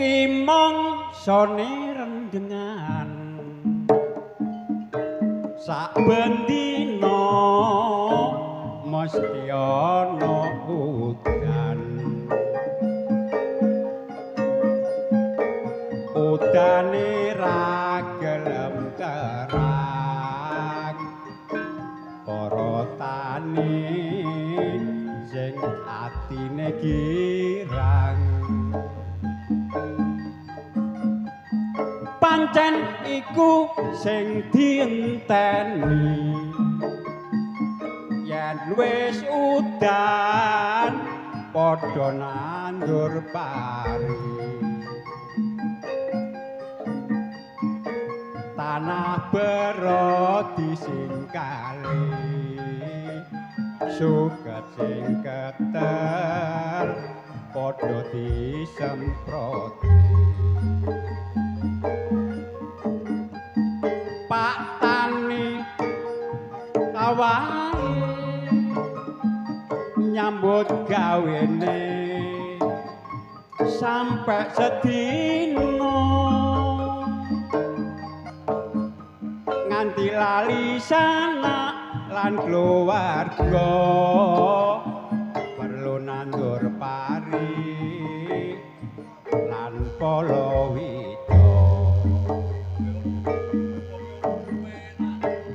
Iki mongsone rendengan saben dina mesti ana udan. Udane ra gelem terang, para tani sing atine girang. Pancen iku sing dienteni, yen wis udan padha nandur pari. Tanah bero disingkali, suket sing ketel padha disemproti. Pak Tani awae nyambut gawene sampe sedina, nganti lali sanak lan keluarga, perlu nandur pari lan palawija.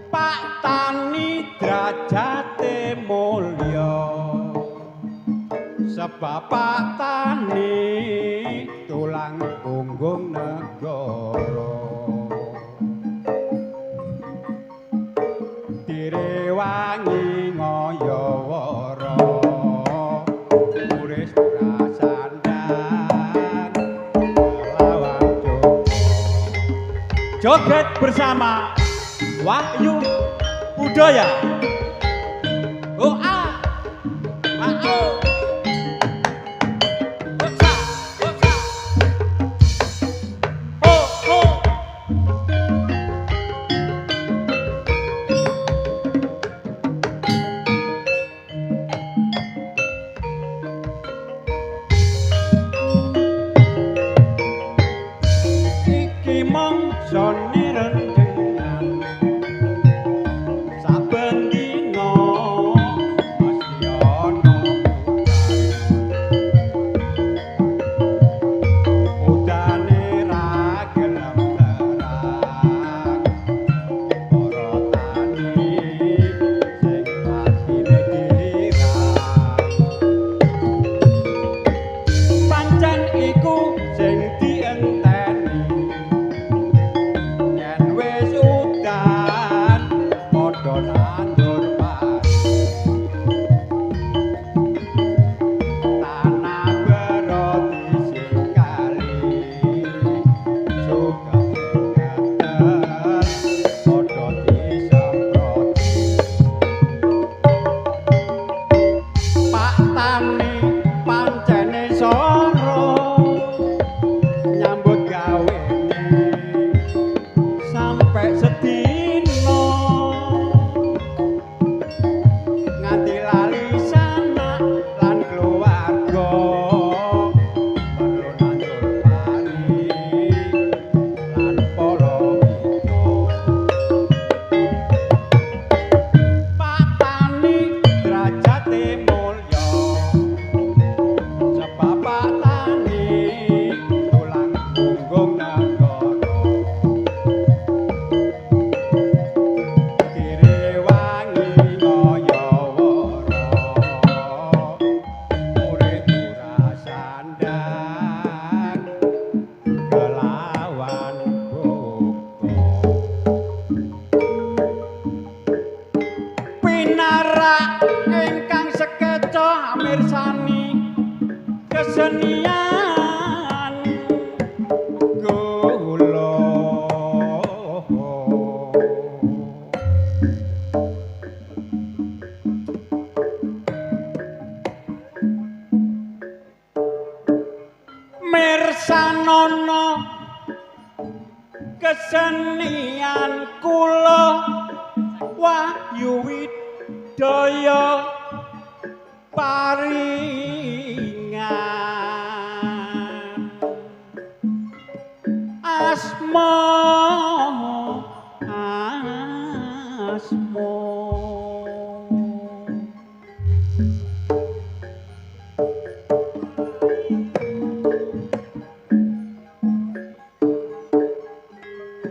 Pak Tani derajate mulya, sebab Pak Tani tulang punggung negara. Direwangi ngayawara, muris prasandang lawan joget. Joget bersama Wahyu Budaya. Oh a, a o. Hopsa, hopsa. Ho ho. Iki mongsone rendengan saben dina mesti ana udan. Udane ra gelem terang, para tani sing atine girang. Pancen iku sing dienteni, yen wis udan padha nandur pari. Tanah bero disingkali, suket sing ketel padha disemproti. Pak Tani pancene soro nyambut gawene sampe sedina, nganti lali sanak lan keluarga, perlu nandur pari lan palawija. Pak Tani derajate mulya, sebab Pak Tani tulang punggung negara. Direwangi ngayawara, murid ora sandang kelawan bukta. Pinarak ingkang sekeca mirsani kesenian kula. Mirsanono kesenian kula Wahyu Widaya paringan. asma asma.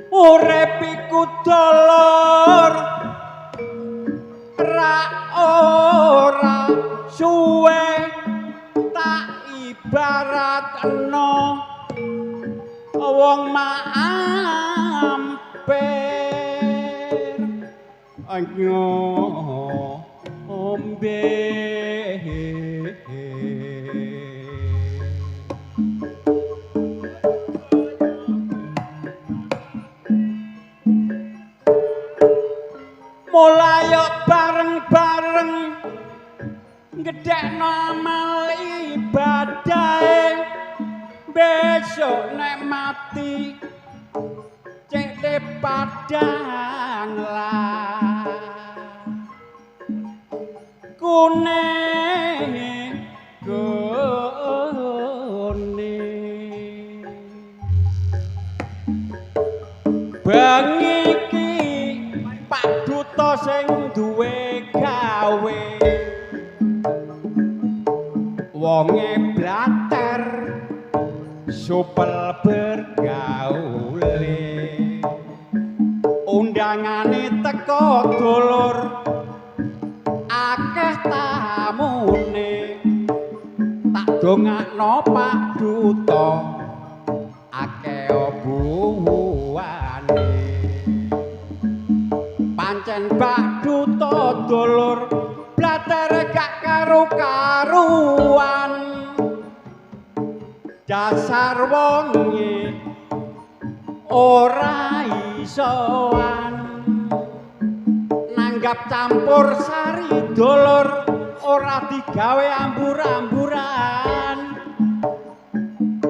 Urip iku dolor ra ora suwe tak ibaratno wong mampir ngombe. Mulai bareng-bareng gedhekno amal ibadahe, besok nek mati cek padang lah kuning gone. Bengi iki Pak Duta sing duwe gawe wonge blater supel bergaule, undangane teko dulur akeh tamune, tak dongakno Pak Duta akeh buwane. Pancen Pak Duta dulur blater gak karu-karuan, dasar wonge ora isoan nanggap campur sari dulur ora digawe ambur-amburan,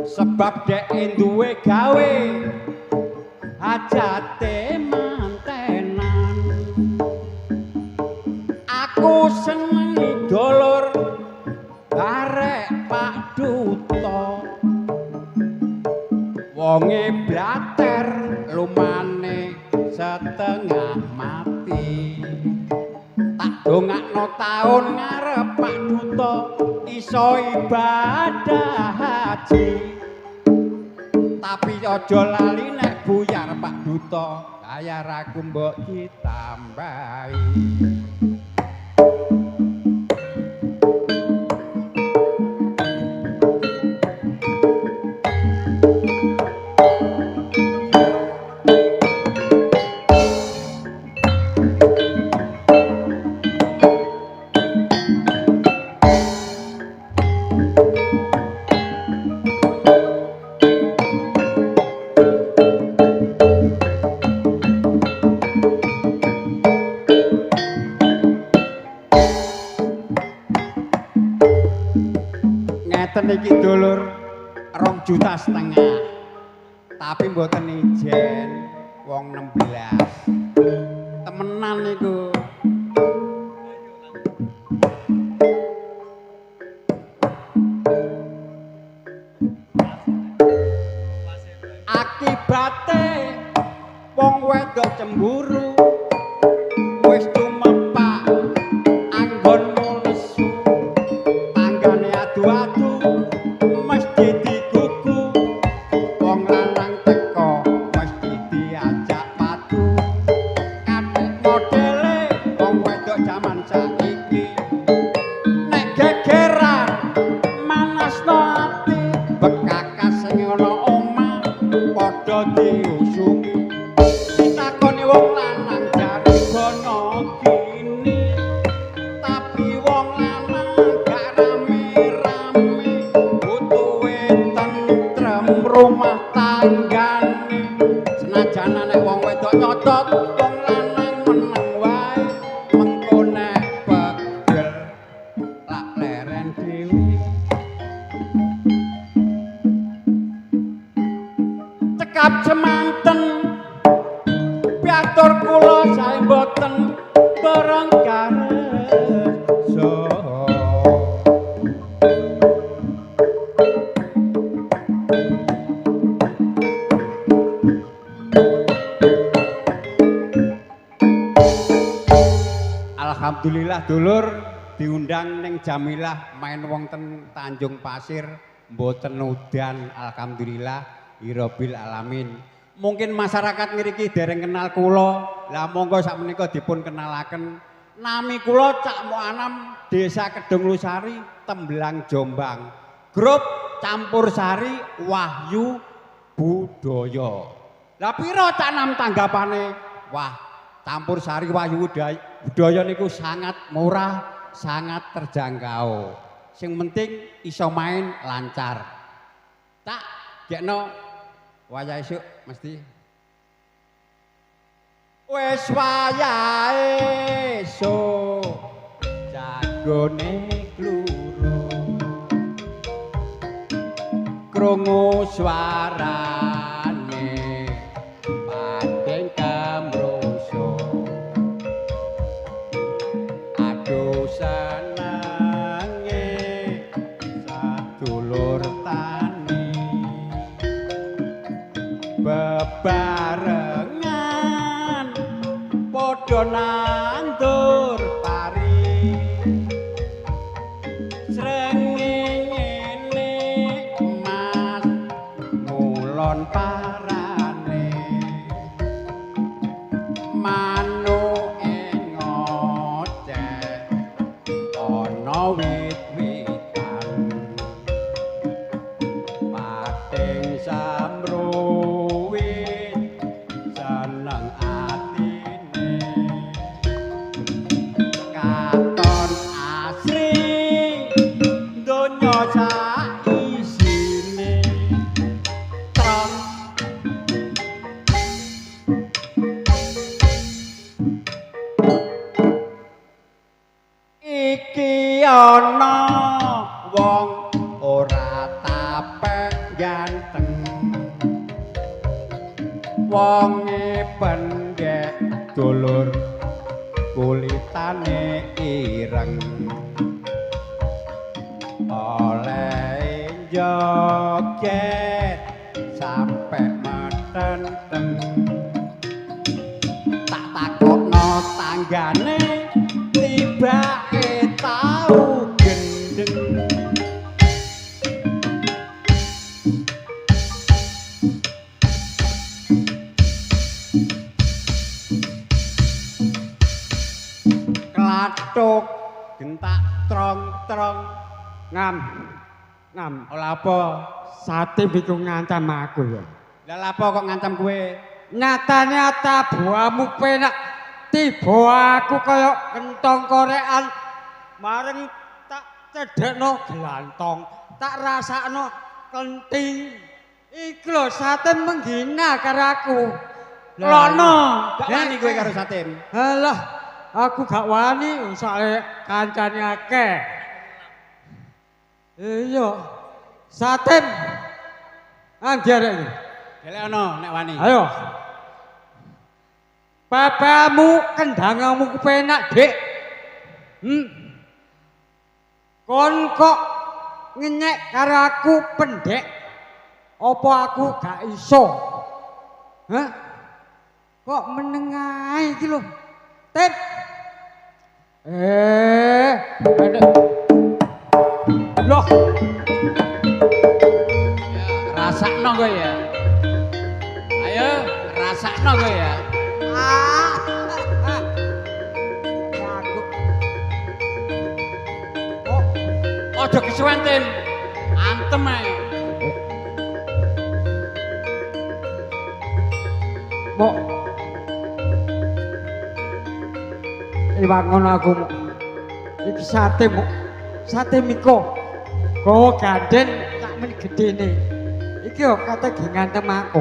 sebab dhek duwe gawe hajate mantenan. Aku seneng dulur barek Pak Duta, wonge blater lumane setengah mati. Tak dongakno taun ngarep Pak Duta iso ibadah haji, tapi aja lali nek buyar Pak Duta bayar aku mbok ditambahi. Ngeten iki dulur 2,5 juta, tapi mboten ijen wong 16 temenan niku. Akibate wong wedok cemburu wis tumepak anggonmu nesu, tanggane adu-adu mesti digugu, wong lanang teko mesti diajak padu. Kathik modele wong wedok jaman saiki nek gegeran manasno ati, bekakas sing ana omah padha diusumi. Ditakoni wong lanang jare gono kini, tapi wong lanang gak rame-rame, butuhe tentrem rumah tanggane. Senajan nek wong wedok nyotot, wong lanang meneng wae, mengko nek pegel lak leren dhewe. Cekap semanten piatur kula sae mboten bareng kareso. Alhamdulillah dulur diundang ning Jamilah main wonten Tanjung Pasir mboten udan, alhamdulillah hirobil alamin. Mungkin masyarakat ngriki dereng kenal kula, lah monggo sakmenika dipun kenalaken. Nami kula Cak Muanam, Desa Kedung Lusari, Tembelang, Jombang. Grup Campur Sari Wahyu Budaya. Lah pira Cak Nam tanggapane? Wah, Campur Sari Wahyu Budaya niku sangat murah, sangat terjangkau. Sing penting iso main lancar. Tak gekno wayah esuk mesti. Wis wayahe esuk jagone kluru. Krungu suarane pating kemrusuk. Aduh senenge sadulur tani bebarengan padha nandur pari. Srengenge emas ngulon parane, manuke ngoceh ana wit-witan, pating samruwit seneng atine, katon asri donya saisine. Trong iki ana wong ora tapek ganteng, wonge pendhek dulur kulitane ireng, oleh joget sampe metenteng. Tak takokno tanggane tibake tau gendeng. Klathuk gentak trong-trong. Ngam. Ngam. Ora apa? Sate iku ngancam aku ya. Lah lha apa kok ngancam kowe? Nyatane tabuhamu penak tiba aku kaya kentong korekan, mareng tak cedhekno glantong, tak rasakno kenting. Iki lho Satim menghina karo aku. Lono, gak wani kowe karo Satim. Alah, aku gak wani soalé kancane akeh. Iya. Satim. Andi arek iki. Gelekno nek wani. Ayo. Papamu kendangamu kepenak, Dik. Kon kok ngenyek karo aku pendhek. Apa aku gak iso? Hah? Kok meneng ae iki lho. Tip. Pendek. Loh. Ya, rasakno kowe ya. Ayo, rasakno kowe ya. Aku. Oh, aja kesuwen, Tim. Antem ae. Mok. Iwak ngono aku, Mok. Iki sate, Mok. Sate Miko. Gowo ganden tak men gedene. Iki yo kate ge ngantem aku.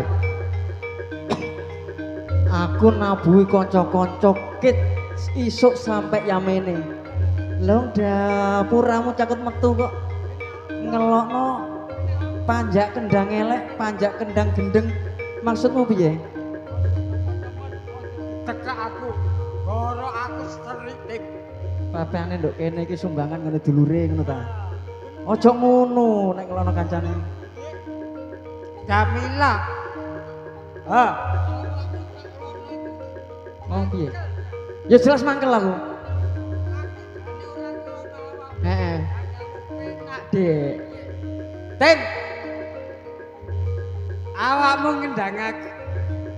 Aku nabuhi kanca-kanca kit isuk sampe yamene. Lha dapuramu cakut metu kok ngelokno panjak kendang elek, panjak kendang gendeng. Maksudmu piye? Tekak aku, goro aku seritik. Papane nduk kene iki sumbangan ngene dulure ngono ta. Aja ngono nek ngelokno kancane. Jamila. Ha. Ngomong piye? Ya jelas mangkel aku. Awakmu ngendang aku.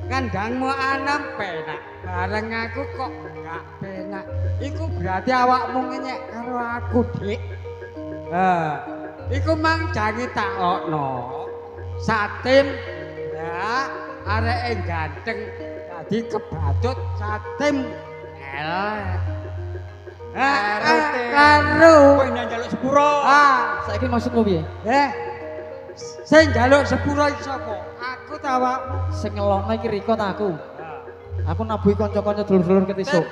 Ngendangmu anam penak. Bareng aku kok gak penak. Iku berarti awakmu ngenyek karo aku, Dik. Iku mang jange tak okno. Satim ya areke ganteng dadi kebacut Satim elek. Karo kowe ndang njaluk sepuro. Ah, Saiki maksudmu piye? Sing njaluk sepuro iki sapa? Aku ta awakmu? Sing ngelokno iki Riko ta aku? Aku nabuhi kanca-kanca dulur-dulur ketisuk.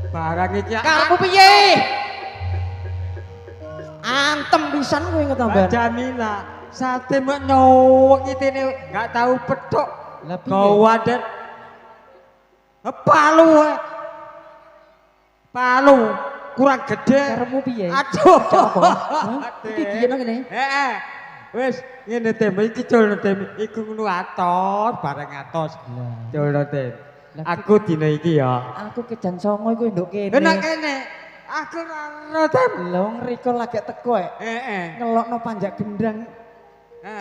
Barang iki Karepmu piye? Antem pisan kowe ngetambahan. Jamila, Satim kok nyowek itine gak tau petuk. Lah piye? Gawa den palu. Palu kurang gede. Karepmu piye? Aduh. Apa? Iki giyeno ngene. Heeh. Wis ngene Tem, iki culno Tem, iku ngono atos bareng atos. Culno Tem. Aku dina iki ya. Aku kejan songo iku nduk kene. Enak kene. Aku ora ero Tem. Lah wong Riko lagi teko ek. Heeh. Ngelokno panjak gendang.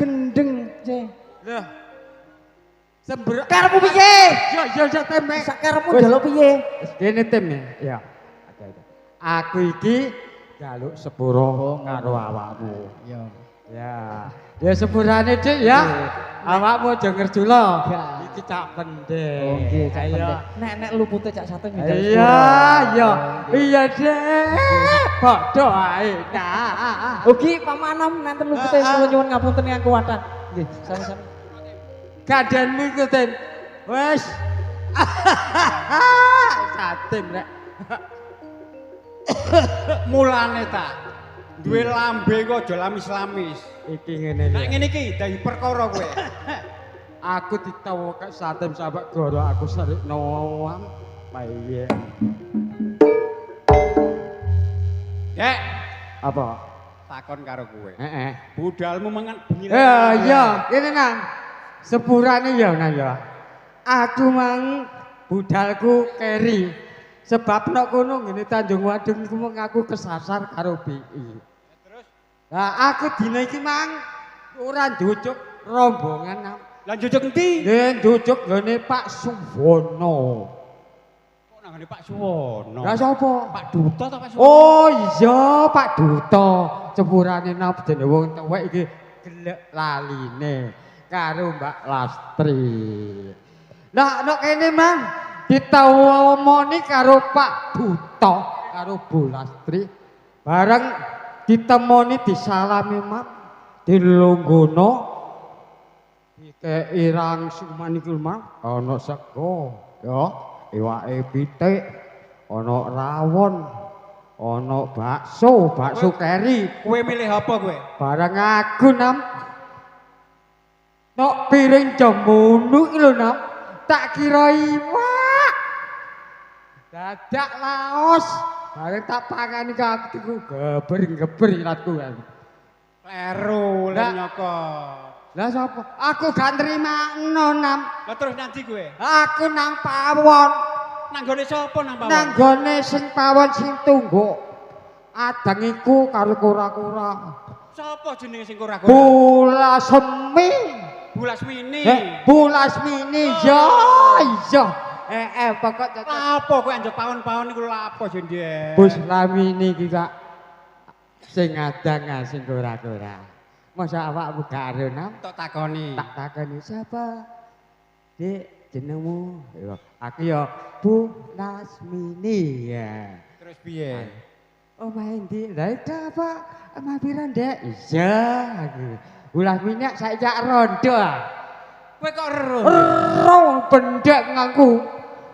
Gendeng, Ce. Loh. Sember. Karepmu piye? Yo yo yo Tem. Sak karepmu njaluk piye? Wis kene Tem ya. Aku iki njaluk sepuro karo awakmu. Iya. Ya. Ya sepurane Dik ya. Awakmu aja ngerjula. Iki Cak Pendek. Oh nggih, Cak Pendek. Nek nek lupute Cak Satim njaluk sepuro. Iya, iya. Iya, Dik. Padha ae. Nah. Ugi pamanam nanten lupute kula nyuwun ngapunten ingkang kuwatah. Nggih, sami-sami. Kadanmu iku Tim. Wis. Satim rek. Mulane ta. Duwe lambe kok aja lamis-lamis. Iki ngene Nek ngene iki dadi perkara kowe. Aku ditawake Satim sampe goro aku serikno wam. Piye? Dek, Apa? Takon karo kowe. Heeh. Budalmu mangan bengi. Ya, iya, ngene nang. Sepurane ya nang ya. Aku mang budalku keri. Sebab nek kono ngene Tanjung Wadung iku mung aku kesasar karo BI. Terus? Lah aku dina iki mang ora njujuk rombongan nang. Lah njujuk endi? Nggih njujuk nggone Pak Suwono. Kok nang nggone Pak Suwono? Lah sapa? Pak Duta ta Pak Suwono? Oh iya Pak Duta. Sepurane nang jenenge wong tuwek iki gelek laline karo Mbak Lastri. Lah nek kene mang ditawomoni karo Pak Duta karo Bu Lastri bareng ditemoni disalami mak dilungguhno dikeki rangsuman iku mak ana sego ya iwake pitik ana rawon ana bakso bakso keri. Kowe milih apa kowe? Bareng aku nam nok piring jemunu iki lho nam tak kira iwak dadak laos bareng tak pangani aku iku geber-geber ilatku. Kleru le nyokot. Lah sapa? Aku gak nrimakno nam. Lah terus nanti kowe? Aku nang pawon. Nang gone sapa nang pawon? Nang gone sing pawon sing tunggu. Adang iku karo kura-kura. Sapa jenenge sing kura-kura? Bulasemi. Bulasmini. Bulasmini ya iya. Pokok cocok. Lapo kowe anjuk pawon-pawon iku lapo jendhe? Buslamini iki Kak sing adang sing kura-kura. Masa awakmu gak ero nam? Tak takoni. Tak takoni sapa? Dik, jenengmu? Ya, aku ya Bu Lasmini ya. Terus piye? Oh, main ndi? Lah itu apa? Omah pira, Ndek? Iya, aku. Bu Lasmini saiki rondo. Kowe kok ero? Ero bendek ngaku.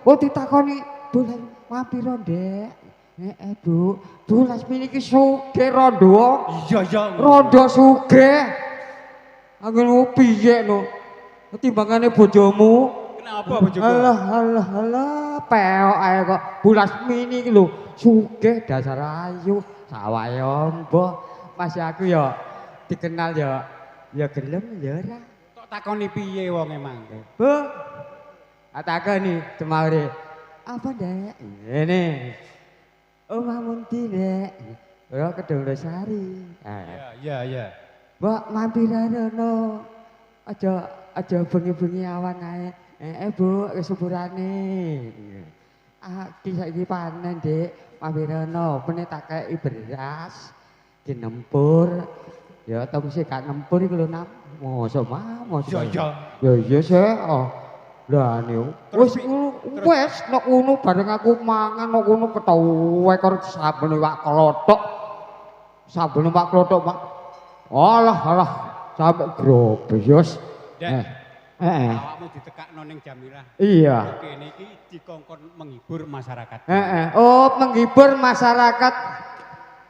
Oh ditakoni, "Bu Lasmini pira, Ndek?" Heeh, Bu. Bu Lasmini iki sugih rondo. Iya, iya. Rondo sugih. Aku piye no? Timbangane bojomu. Kenapa bojoku? Alah, alah, alah, peok ae kok. Bu Lasmini iki lho sugih dasar ayu, sawahe ombo. Mas aku ya dikenal ya ya gelem ya ora. Tok takoni piye wong emang? Bu. Tak takoni semaure. Apa, Ndek? Ngene. Omah mundi, Ndek. Ora Kedung Losari. Iya, iya, iya. Mbok mampir rono. Aja aja bengi-bengi awan ae. Bu, kesuburane. Ah, iki saiki panen, Dik. Mampirana, pene tak kei beras dinempur. Ya ta mesti gak nempur iku lho, Nam. Mosok mah, mosok. Iya, iya. Ya iya sih. Oh. Lah niku. Wis wis nek ngono bareng aku mangan nek ngono ketuwek karo sambel iwak klothok. Sambel iwak klothok, Pak. Alah alah sampe grobyos. Awakmu ditekakno ning Jamilah. Iya. Kene iki dikongkon menghibur masyarakat. Heeh. Oh, menghibur masyarakat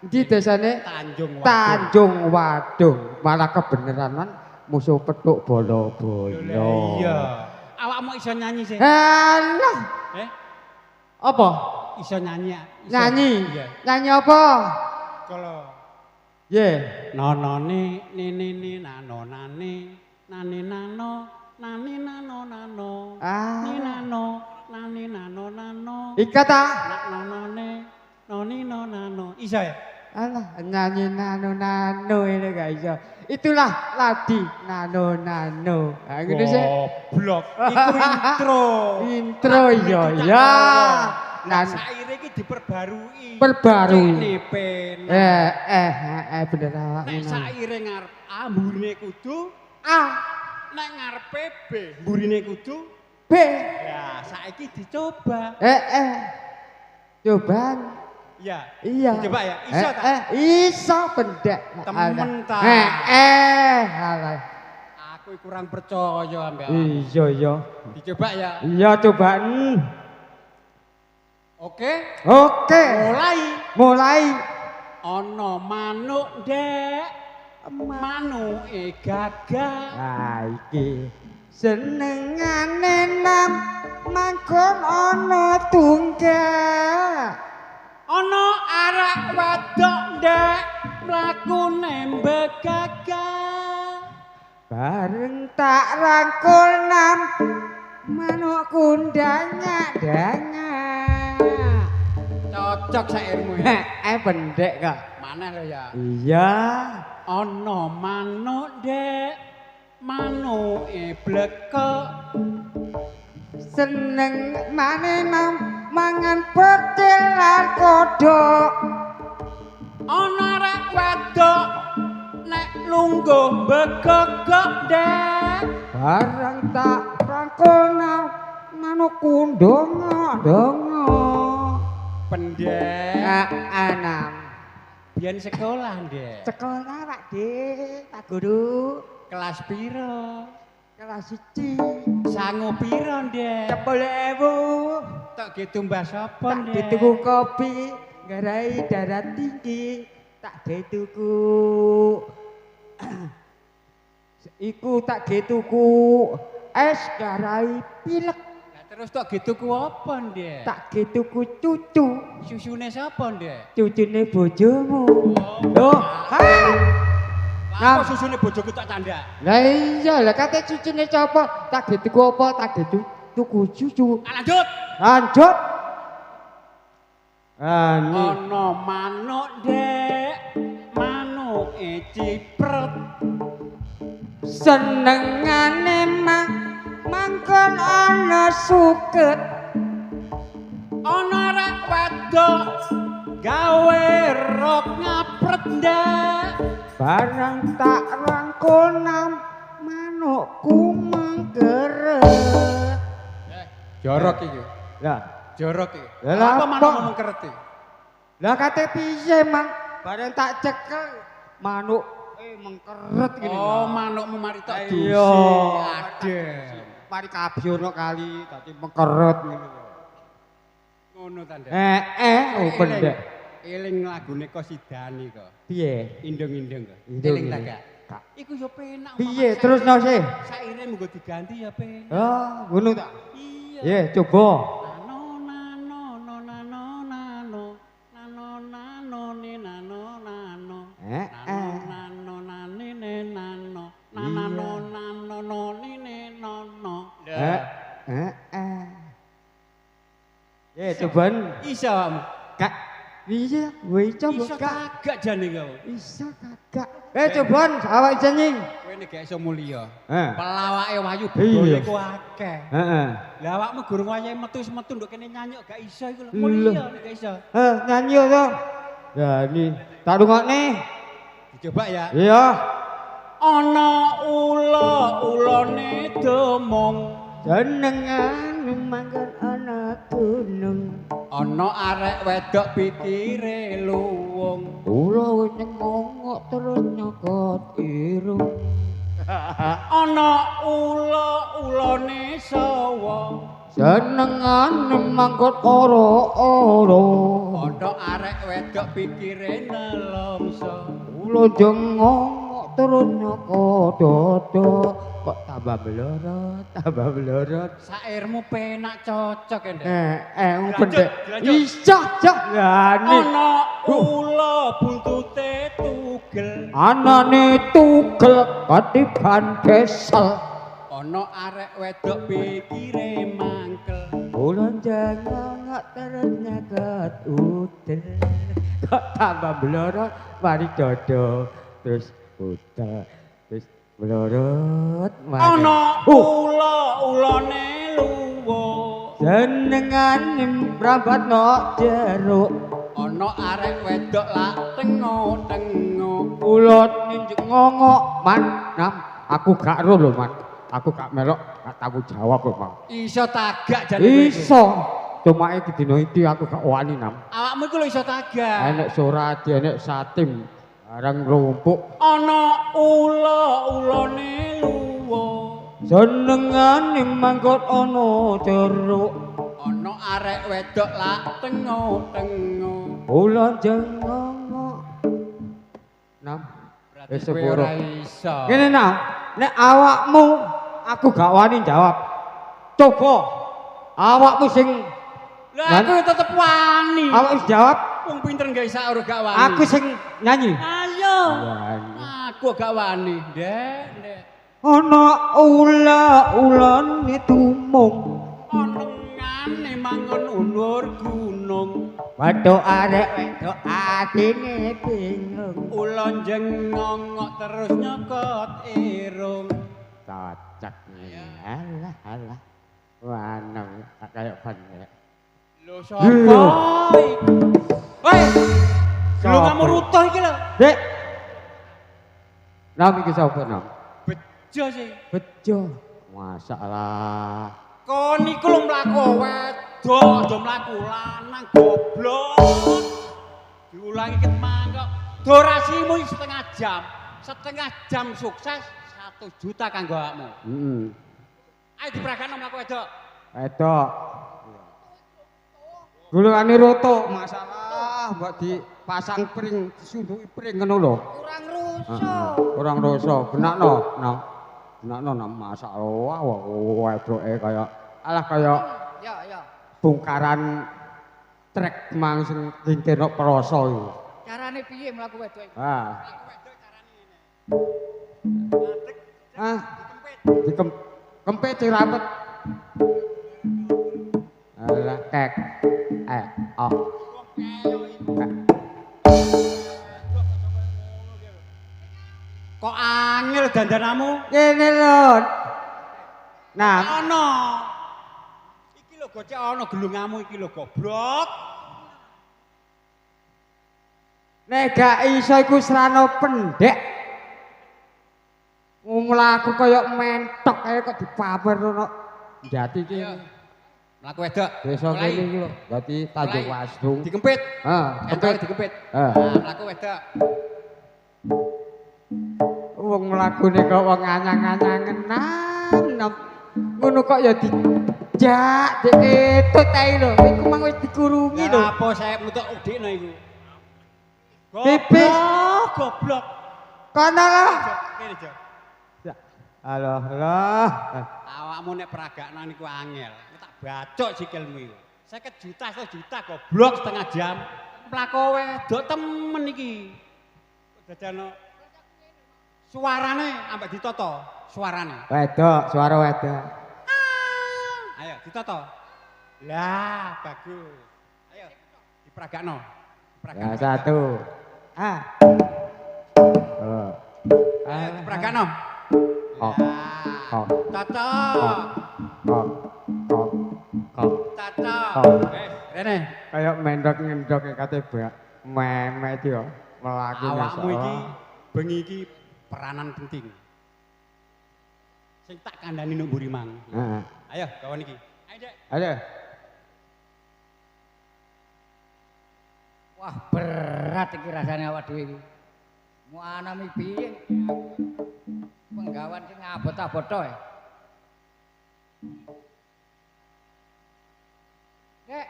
di desane Tanjung Wadung. Tanjung Wadung. Malah kebeneran musuh petuk bolo-bolo. Iya. Awakmu iso nyanyi sih? Alah. Apa? Iso nyanyi. Iso. Nyanyi. Iya. Nyanyi apa? Kalau Ye. Nonone nene ne nano nane nane nano nane nano nano. Ah. Ni nano nane nano nano. Ika ta? Nonone noni no nano. Iso ya? Alah, nyanyi nano nano ini gak iso. Itulah ladi nano nano. Nah, ngono sih. Goblok. Iku intro. Intro iya ya. Nah, saire iki diperbarui. Perbarui. Bener awak. Nek saire ngarep A mburine kudu A. Nek ngarepe B mburine kudu B. Ya, saiki dicoba. Cobaan. Iya. Iya. Dicoba ya. Iso ta? Iso pendek. Temen ta. Alah. Aku kurang percaya ambek awakmu. Iya, iya. Dicoba ya. Iya, cobaan. Oke. Oke. Mulai. Mulai. Ana manuk, Dek. Manuke gagah. Lah iki senengane nam manggon ana tunggak. Ana arak wedok, Dek, mlakune mbegagah. Bareng tak rangkul nam manuk kundanya danya. Cocok sairmu ya. Pendek kok. Maneh lho ya. Iya. Ana manuk, Dek, manuke blekek. Seneng mane nam mangan pecel lan kodhok. Ana arek wedok nek lungguh mbegegek, Dek. Bareng tak rangkul nam manuk kundongo-dongo. Pendek. Anam. Biyen sekolah, Dek. Sekolah, Pak Dik, Pak Guru. Kelas piro? Kelas 1. Sangu piro, Dek? 10.000. Tok ge tumbas apa, Tak Dek? dituku kopi, nggarai darah tinggi. Tak dituku. Iku tak dituku es garai pilek. Lah terus tok ge tuku apa, Dek? Tak dituku cucu. Susune sapa, Dek? Cucune bojomu. Loh, ha. Lah apa susune bojoku tak candak? Lah iya, lah kate cucune sapa? Tak dituku apa? Tak dituku cucu. Lanjut. Lanjut. Ani. Ana manuk, Dek. Manuke cipret. Senengane manggon ana suket. Ana arek wedok gawe rok ngapret, Dek. Barang tak rangkul nam manukku mengkeret. Jorok iki. Lah, jorok iki. Lah apa manukmu mengkeret iki? Lah kate piye, Mang? Bareng tak cekel manuk mengkeret ngene. Oh, manukmu mari tak dusi. Iya. Adem. Mari kabeh ono kali dadi mengkeret ngene lho. Ngono ta, Ndek? Oh pendek. Eling lagune Kosidani kok. Piye? Indung-indung kok. Eling ta gak? Iku yo penak. Piye terusno sih? Saire munggo diganti ya penak. Oh, ngono ta? Iya. Ye, coba. Nano nano no nano nano nano nano ni nano nano. Nano nano ne nano nano nano no ni ne nono. Ye, cobaan. Iso awakmu. Kak. Iya, kowe iso Iso kagak jane kowe. Iso kagak. Cobaan awak nyanyi. Kowe nek gak iso mulya. Heeh. Pelawake Wahyu Bedhaya iku akeh. Heeh. Lah awakmu gurung wayahe metu wis metu nduk kene nyanyi kok gak iso iku lho. Mulya nek gak iso. Heh, nyanyi to. Lah ini tak rungokne. Dicoba ya. Iya. Ana ula ulane demung. Jenengan manggon ana gunung. Ana arek wedok pikire luwung. Ula nyengongok terus nyokot irung. Ana ula ulane sawa. Jenengan manggon ora-ora. Ana arek wedok pikire nelongso. Ula jengongok terus nyokot dodo. Kok tambah blorot, tambah blorot. Sairmu penak cocok ya, Ndek. Pendek. Iso, cok. Lah ana ula buntute tugel. Anane tugel ketiban besel. Ana arek wedok pikire mangkel. Ula jengongok terus nyekot udel. Kok tambah blorot, mari dodo terus udel. Terus blorot ana ula ulane luwo. Jenengane mrambat nok jeruk. Ana arek wedok lak tengo-tengo. Ula ngongok man. Nam, aku gak ro lho man. Aku gak melok, gak tanggung jawab kok, Mang. Iso tagak jane kowe. Iso. Cuma iki dina iki aku gak wani nam. Awakmu iku lho iso tagak. Enek Suradi, enek Satim. Barang rumpuk. Ana ula ulane luwo. Jenengane manggon ana jeruk. Ana arek wedok lak tengo-tengo. Ula jengongok. Nam, wis sepuro. Ora iso. Ngene nam, nek awakmu aku gak wani jawab. Coba awakmu sing Lah aku tetep wani. Awak wis jawab. Wong pinter gak iso ora gak wani. Aku sing nyanyi. Ayo. Aku gak wani, Ndek, Ndek. Ana ula-ulane tumung. Onengane mangon unur gunung. Wedok arek wedok atine bingung. Ula jengongok terus nyokot irung. Cocok. Alah alah. Waneng kaya benek. Lho sapa iki? Hei. Lho kamu rutuh iki lho. Dek. Nam iki sapa nam? Bejo sih. Bejo. Masalah. Kon iku lho mlaku wedok, aja mlaku lanang goblok. Diulangi ket mangkok. Durasimu setengah jam. Setengah jam sukses 1 juta kanggo awakmu. Heeh. Ayo diperagakno mlaku wedok. Wedok. Gulungane roto masalah mbok dipasang pring, disunduki pring ngono lho. Kurang rusa. Kurang rusa, benakno, nang. Benakno nang masalah wedoke kaya alah kaya ya ya. Bongkaran trek mang sing kintir prasa iku. Carane piye mlaku wedok iki? Ah. Mlaku wedok carane ngene. Ngadeg. Ah. Dikempit. Dikempit sing rapet. Alah kek. Oh. Kok angel dandanamu? Ngene lho. Nah, ana. Iki lho gocek ana gelungamu iki lho goblok. Nek gak iso iku srana pendhek. Mlaku kaya mentok ae kok dipamer ngono. Ndati iki. Mlaku wedok. Desa kene iki lho, berarti Tanjung Wasdung. Dikempit. Heeh, kempit dikempit. Heeh. Mlaku wedok. Wong mlakune kok wong anyang-anyangenan. Ngono kok ya dijak diketut ae lho. Iku mang wis dikurungi lho. Apa saya nutuk udikno iku? Pipis. Goblok. Kono lah. Kene, Jo. Alah, alah. Awakmu nek peragakno niku angel. Tak bacok sikilmu iku. 50 juta, 1 juta goblok setengah jam. Mlaku wedok temen iki. Dadano suarane ambek ditata, suarane. Wedok, suara wedok. Ayo ditata. Lah, bagus. Ayo diperagakno. Ya satu. Ah. Oh. Ayo dipragano. Oh. Oh. Cocok. Oh. Oh. Oh. Cocok. Oh. Wes, rene. Kayak mendok-ngendok kate bak. Memet yo mlaku. Awakmu iki bengi iki peranan penting. Sing tak kandhani nduk mburi mang. Heeh. Ayo gawan iki. Ayo, Dek. Ayo. Wah, berat iki rasane awak dhewe iki. Mu anami piye? Penggawan sing abot-abot to. Dek,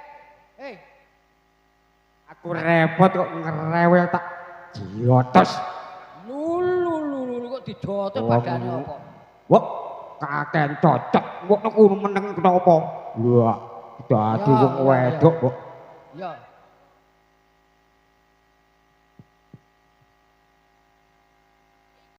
hei. Aku repot kok ngerewel tak jotos. Lulu lulu kok dijotos padane apa? Wah, kakean cocok. Wong nek ngono meneng kenapa? Lha, dadi wong wedok kok. Ya.